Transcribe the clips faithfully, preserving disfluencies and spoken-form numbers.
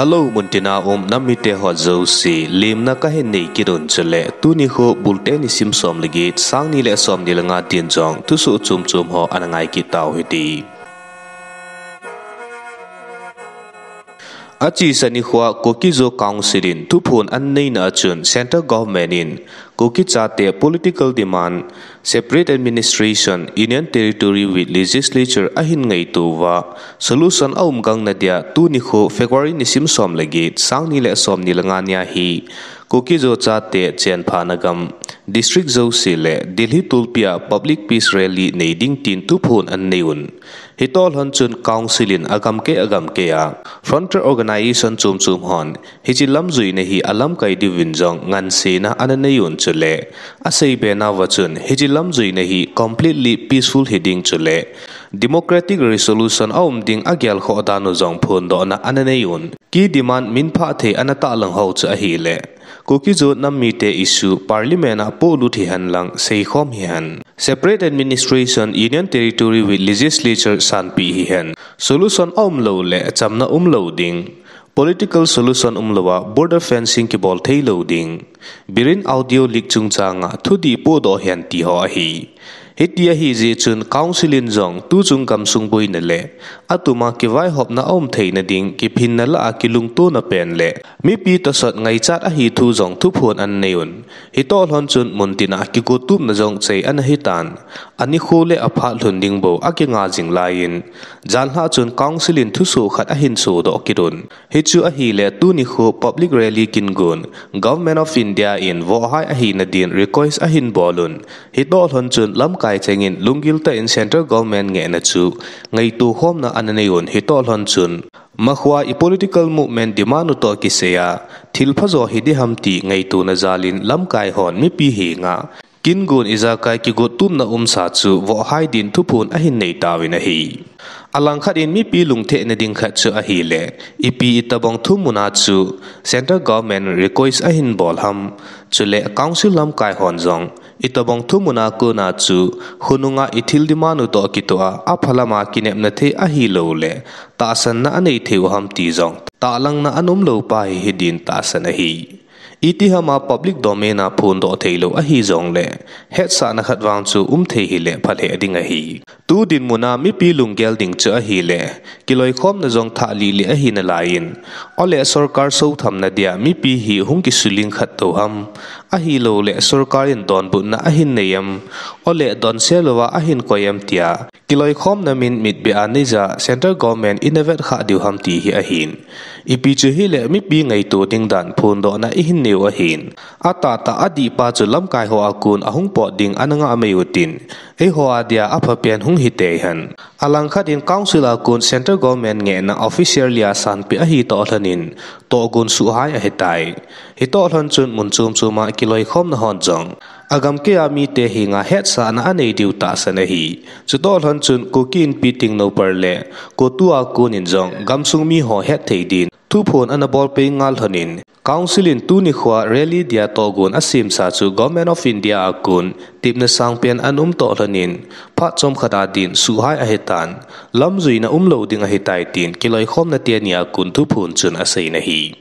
Hello, muntina um nam mite ho jouse, lemna kahin nei kit un chule, tuni kho bulte nisim som le get, sang ni le som ni le nga din jong thusoh chom chom ho ana ngai kit tau hite. Achesa nikhoa Kuki-Zo Council in thuphon ana neina a chun Central Government in Kuki chate political demand, separate administration, Union Territory with Legislature ahin ngaito uva, solution aum gangna dia tuni kho February nisim som le get, sang ni le som ni le nga nia hi Kuki-Zo chate chenphana gam, district jouse le Delhi tulpia public peace rally nei ding tin thuphon ana nei un. Hitoh lhon chun Council in agamkei agamkei a frontier organization chom chom hon hiche lamjuina hi alamkai diuvin jong ngansena ana nei un chule, aseibe nauva chun hiche lamjuina hi completely peaceful hiding chule democratic resolution aum ding agelkhoh dan u jong phondohna ana nei un. Key demand minphah thei ana tahlang hou chu ahile, Kuki-Zo nam mite issue Parliament a polut hihen lang seikhom hihen, separate administration, Union Territory with Legislature sanpeh hihen, solution aumlou le chamna umlou ding, political solution umlouva border fencing kibol theilou ding, Biren audio leak chungchanga thudih pohdoh hen ti ho ahi. Hiti ahijeh chun Council in jong tuchung gamsung boina le atuma kivaihopna aum theina ding kiphinna lah a kilungtona pen le mipi tosot ngaichat ahi thu jong thuphon ana nei un. Hitoh lhon chun muntina kigotupna jong chai ana hitan, anikho le aphat lhun ding bou akinga jing laiyin, janlhah chun Council in thusoh khat ahin sodoh kit un. Hichu ahile tuni kho public rally kingon Government of India in vohhai ahina din request ahin bol un. Hitoh lhon chun lamkai chengin lunggil tah in Central Government ngehna chu ngaito khomna ana nei un. Hitoh lhon chun, makhoa i political movement demand u toh kisaiya thil phajo hiding ham ti ngaitona jalin lamkai hon mipi henga kingon ijakai kigotupna umsa chu vohhai din thuphon ahin nei tauvin ahi. Alangkhat in mipi lungthena ding khat chu ahile, ipi itobang thumuna chu Central Government request ahin bol ham, chule Council lamkai hon jong itobang thumuna kona chu khonunga ithil demand u toh kitoh a aphalama kinepna thei ahilouleh tahsanna anei thei u ham ti jong tahlangna ana umlou pa hi hidin tahsan ahi. Itihama public domain a phondoh theilou ahijongle, hetsahna khat vang chu umthei hile phalheh ding ahi. Tu dinmuna mipi lunggel ding chu ahile, kiloikhomna jong thah lih lih ahi nalaiyin, ole sorkar southamna dia mipi hi hung kisuling khat tou ham, ahilouleh sorkar in donbutna ahin nei am, ole donse louva ahin koi am tia kiloikhomna min mitbeh a neija Central Government ina vetkhah diu ham ti hi ahin. Ipi chu hile mipi ngaito ding dan phondohna ihin neiu ahin. Atahtah adihpa chu lamkai hoa kon ahung pot ding ana ngah mai utin, eiho a dia aphapen hung hitei hen. Alangkhat in Council a kon Central Government ngehna officially a sanpeh ahitoh lhonin tohgon suhhai ahitai. Hitoh lhon chun mun chom choma kiloikhomna hon jong agamkei a mite henga hetsahna anei diu tahsan ahi. Chutoh lhon chun Kuki Inpi Tengnoupal le CoTU a konin jong gamsung miho hetthei din thuphon ana bolpei ngal lhonin, Council in tuni khoa rally dia tohgon asemsa chu Government of India a kon tepna sangpen ana umtoh lhonin, phat chomkhat a din suhhai ahitan, lamjuina umlou ding ahitai tin kiloikhomna teni a kon thuphon chun aseina ahi.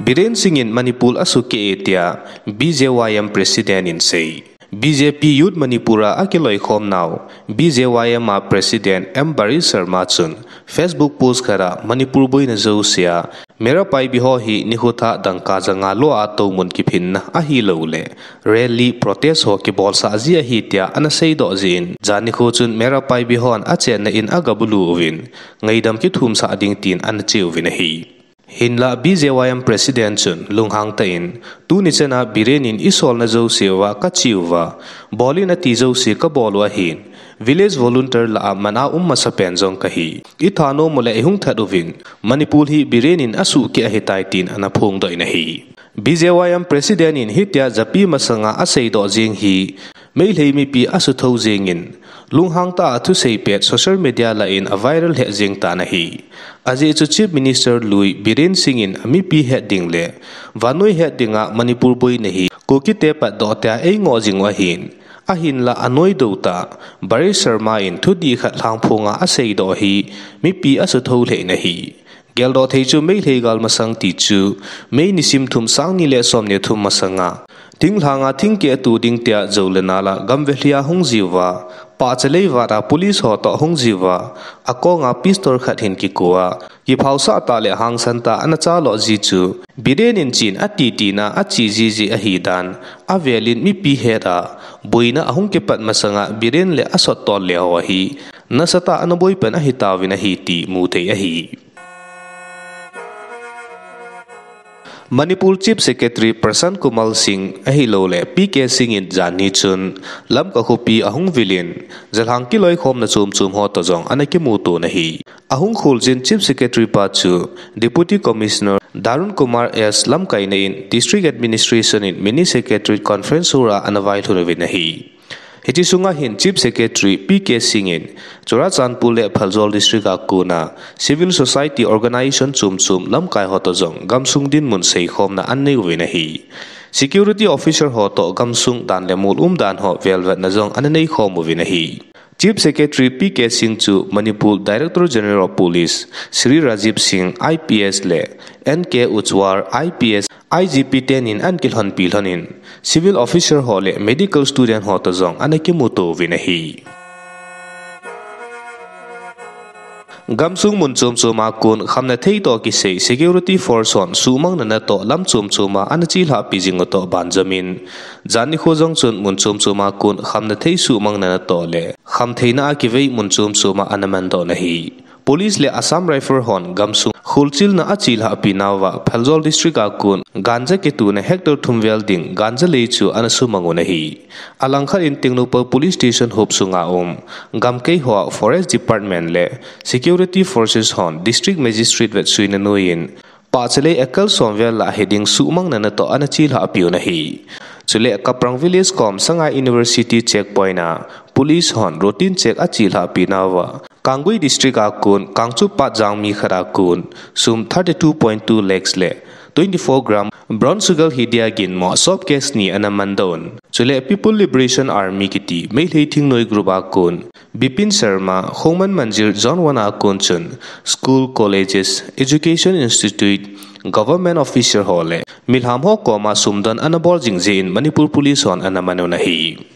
Biren Singh in Manipur asukeh e tia B J Y M President in sei. B J P Youth Manipur a akiloikhomnau B J Y M a President M Barit Sharma chun Facebook post khat a Manipur boina jousea Meira Paibi ho hi nikho thah dangka janga lou a toumun kiphinna ahilouleh rally protest ho kibolsah ji ahi tia ana seidoh jeh in, jan nikho chun Meira Paibi hon achenna in agabulu uvin, ngaidam kithumsah ding tin ana cheuvin ahi. Hinla B J Y M President chun lunghang tah in, tuni chana Biren in isolna jouseuva kache uva, bol in ati jouse kabol u ahin, village volunteer lah a man a um masapen jong kahi, ithanom uleh ihung that uvin, Manipur hi Biren in asuhkeh ahitai tin ana phongdoh in ahi. B J Y M President in hitia japi masanga aseidoh jeng hi, Meitei mipi asuthou jengin, lunghang tah a thusei pet social media lah in aviral lheh jeng tan ahi. Ajeh chu Chief Minister lui Biren Singh in amipi het ding le vannoi het dinga Manipur boina hi Kukite patdoh tia eingoh jing u ahin, Ahinla anoidoh tah, Baresh Sharma in thudih khat lhangphonga aseidoh hi mipi asuthou lheh in ahi. Geldoh thei chu Meitei gal masang ti chu May nisim thum, sang ni le somni le thum masanga thinglhanga thingkeh atu ding tia jou le nala gam velhia hung jiuva, pahcha lei vata police ho toh hung jiuva, akonga pistol khat hin kikua, kiphaosah tah le hangsan tah ana chaloh ji chu Biren in chen ati tina ache jiji ahidan avelin mipi heta boina ahung kipat masanga Biren le asot tol le ho hi nasatah ana boipan ahitauvin ahi ti muthei ahi. Manipur Chief Secretary Prashant Kumar Singh ahilouleh P K Singh in janhi chun Lamka khopi ahung vilin, jalhang kiloikhomna chomchom ho toh jong ana kimuto nahi. Ahung kholjin Chief Secretary pa chu Deputy Commissioner Darun Kumar S lamkaina in District Administration in Mini Secretary Conference Hall a ana vailhun uvin ahi. Hiche sunga hin Chief Secretary P K Singh in Churachandpur le Pherzawl District a kona Civil Society Organization chomchom lamkai ho toh jong gamsung dinmun seikhomna anei uvin ahi. Security Officer ho toh gamsung dan le mol umdan ho velvetna jong ana neikhom uvin ahi. Chief Secretary P K Singh chu Manipur Director General of Police Shri Rajiv Singh I P S le N K Ujwal I P S I G P ten in ana kilhonpi lhonin, Civil Officer ho le Medical Student ho toh jong ana kimuto uvin ahi. Gamsung mun chomchoma kon khamna thei toh kisai Security Force hon suhmangna natoh lam chomchoma ana chelhahpi jing u toh banjomin, janhi kho jong chun mun chomchoma kon khamna thei suhmangna natoh le khamtheina a kivei mun chomchoma ana mandoh nahi. Police le Assam Rifle hon gamsung kholchilna achelhahpi nauva Pherzawl District a kon ganja kituna hectare thum vel ding ganja lei chu ana sumang u nahi. Alangkhat in Tengnoupal Police Station hop sunga um gamkei hoa Forest Department le Security Forces hon District Magistrate vetsuina noiyin, pahcha lei acre som vel lah hiding suhmangna natoh ana chelhahpi u nahi. Chule Kaprang Village kom Sangai University checkpoint a Police hon routine check achelhahpi nauva, Kangpokpi District a kon Kangchup Patjang mi khat a kon sum thirty two point two lakhs le twenty four gram brown sugar hi dia ginmo soap case ni ana mandoh un. Chule People Liberation Army kiti Meitei thingnoi group a kon Bipin Sharma, Khongman Manjir Zone one a kon chun school, colleges, education institute, government officer ho le milham ho koma sumdon ana bol jing jeh in Manipur Police hon ana man u nahi.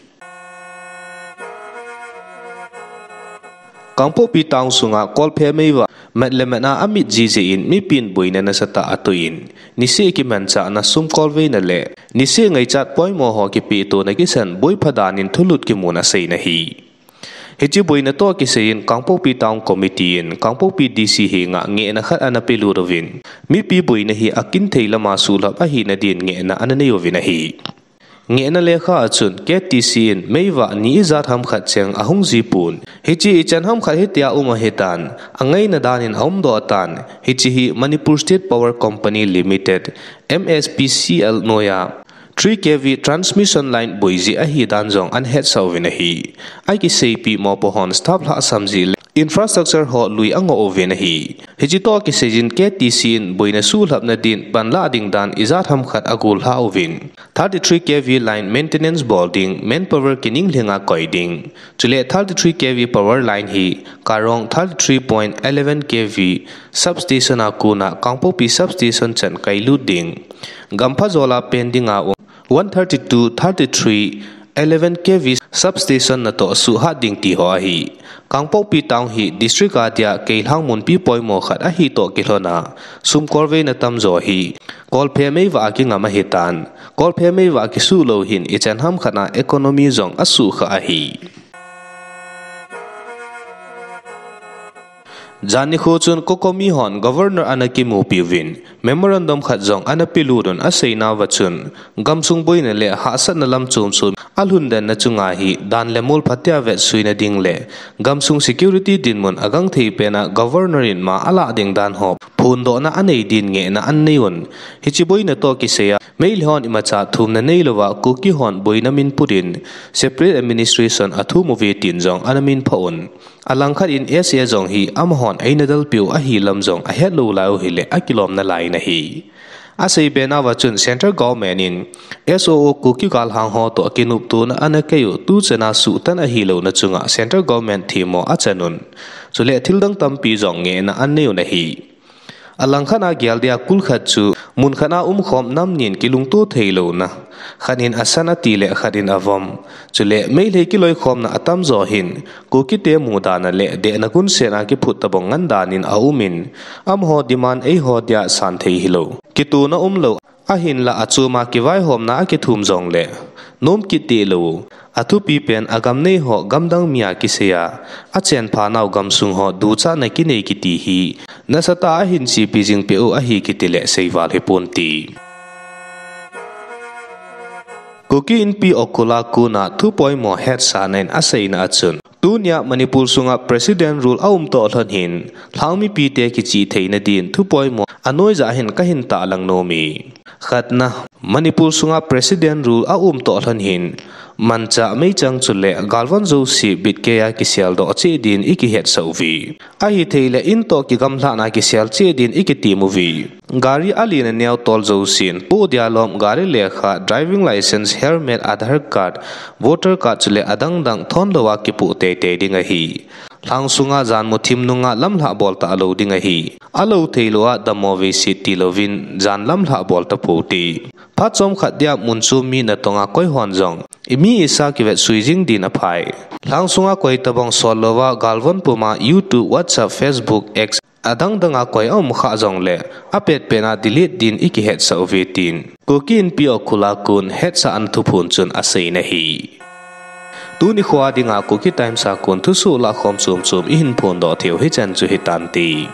Kangpokpi town sunga kolphe meivah mat le mat a amit jiji in mipin boina nasatah a atoh in, niseh kimanchahna sum kolveina le niseh ngaichat poimo ho kipehto na kisan boipha dan in thulut kimun asei nahi. Hiche boina toh kisai in Kangpokpi Town Committee in Kangpokpi D C henga ngehna khat ana pelut uvin, mipi boina hi akinthei lama suhlhap ahina din ngehna ana nei uvin ahi. Ngehna lekha a chun K T C in meivah ni ijat hamkhat cheng ahung jipon, hiche ichan hamkhat hitia um ahitan, angaina dan in aumdoh tan, hiche hi Manipur State Power Company Limited, M S P C L noiya three K V transmission line boi jeh ahidan jong ana hetsah uvin ahi. Akiseipeh mopo hon staff lhahsam jeh le infrastructure ho lui angoh uvin ahi. Hiche toh kisai jin K T C in boina suhlhapna din panlah ding dan ijat hamkhat agollhah uvin, thirty three K V line maintenance bol ding manpower kininglhinga koi ding, chule thirty three K V power line hi Karong thirty three point eleven K V substation a kona Kangpokpi substation chan kailut ding, Gamphajola pen dinga um one thirty two thirty three eleven K V substation natoh suhhat ding ti ho ahi. Kangpokpi Town hi district a dia keilhang munpi poimo khat ahi toh kilhona, sum kolveina tamjo hi kolphe meivah a kingam ahitan, kolphe meivah kisuh lou hin ichan hamkhat a economy jong asuhkhah ahi. Jan nikho chun COCOMI hon Governor ana kimupi uvin, memorandum khat jong ana pelut un, aseinauva chun, gamsung boina le hahsatna lam chomchom alhundanna chunga hi dan le mol phatea vetsuina ding le gamsung security dinmun agangthei pena Governor in ma alah ding dan ho phondohna anei din ngehna anei un. Hiche boina toh kisaiya Meitei hon imacha thumna neilouva Kuki hon boina min put in separate administration athum uve tin jong ana minphah un. Alangkhat in S A jong hi amahon eina dalpeh u ahi lam jong ahetlou lai u hile akilomna lai in ahi. Asei be nauva chun Central Government in S O O Kuki galhang ho toh kinoptona ana kei u tuchan a suhtan ahilouna chunga Central Government themmo achan un. Chule thildang tampi jong ngehna anei un ahi. Alangkhat a gel dia kul khat chu mun khat a umkhom nam nin kilungto theilouna. Khat in asan ati le khat in avom. Chule Meitei kiloikhomna atamjo hin, Kukite mudana le dehna gunsetna kiphut tabang ngan danin aumin, amaho demand eiho dia san thei hilou. Kitona umlou, ahinla achoma kivaihomna akithum jongle, nom kit deh lou. Athupi pen agam nei ho gamdang mi a kisei a, achen pha nau gamsung ho duchatna kinei kiti hi, nasatah a ahin chepi jing peh u ahi kiti le seival hipon ti. Kuki Inpi Ukhrul a kona thupoimo hetsahna in aseina a chun, tunia Manipur sunga President Rule aum toh lhon hin, lhang mipite kichih theina din thupoimo anoija hin kahin tahlang nom e. Khatna, Manipur sunga President Rule aum toh lhon hin, manchah, meichang chule galvan jouse bitkeiya kiseldoh cheh din ikihetsah uve. Ahithei le in toh kigamlhahna kisel cheh din ikitem uve. Gari alina neotol jousen, poh dia lom gari lekha, driving license, helmet, Aadhaar card, voter card chule adangdang thonlouva kipoh teitei ding ahi. Lhang sunga jan muthim nunga lamlhah bol talou ding ahi. Alou theilou a dammo veiset tilouvin jan lamlhah bol tapou te. Phat chomkhat dia mun chom mi natonga koi hon jong, imi isa kivetsui jing din aphai. Lhang sunga koi tabang sollouva galvon puma YouTube, WhatsApp, Facebook, X, adangdanga koi aum khah jongle, apetpetna delete din ikihetsah uve tin Kuki Inpi Ukhrul a kon hetsahna thuphon chun aseina ahi. Tuni khoa dinga Kuki Times a kon thusoh lahkhom chomchom ihin phondoh theiu hichan chu hitante.